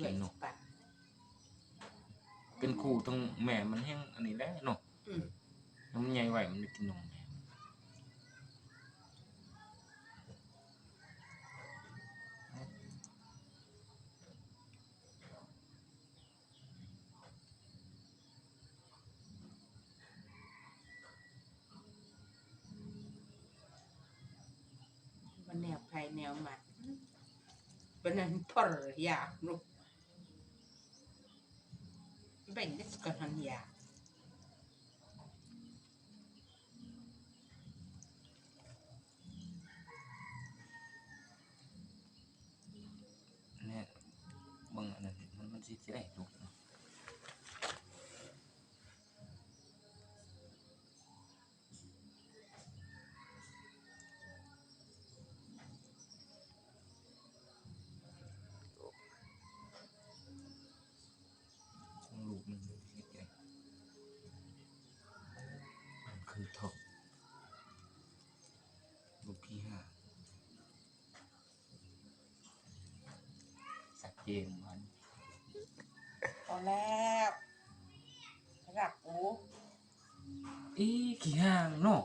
ກິນເນາະ ເປັນຄູ່ທັງແມ່ມັນແຮງອັນນີ້ແຫຼະເນາະ. ອືມ ມັນໃຫຍ່ໄວ ມັນໄດ້ກິນນົມແມ່. ມັນແນວໃຜແນວມັນ ປານນັ້ນ ເພິ່ນຢາກລູກ ເບັງເດັດກະຫັ້ນຢາກ. ແນ່ ເບິ່ງອັນນັ້ນ ມັນ ມັນຊິ ຊິໄດ້ລູກເນາະ. ຂອງລູກມັນເຮັດໄດ້ ມັນຄືທັອບ ລູກທີຫ້າ ຊັດເຈນມັນ. ພໍແລ້ວ ລັກກູ ອີ ຂີ້ຮ້າງເນາະ.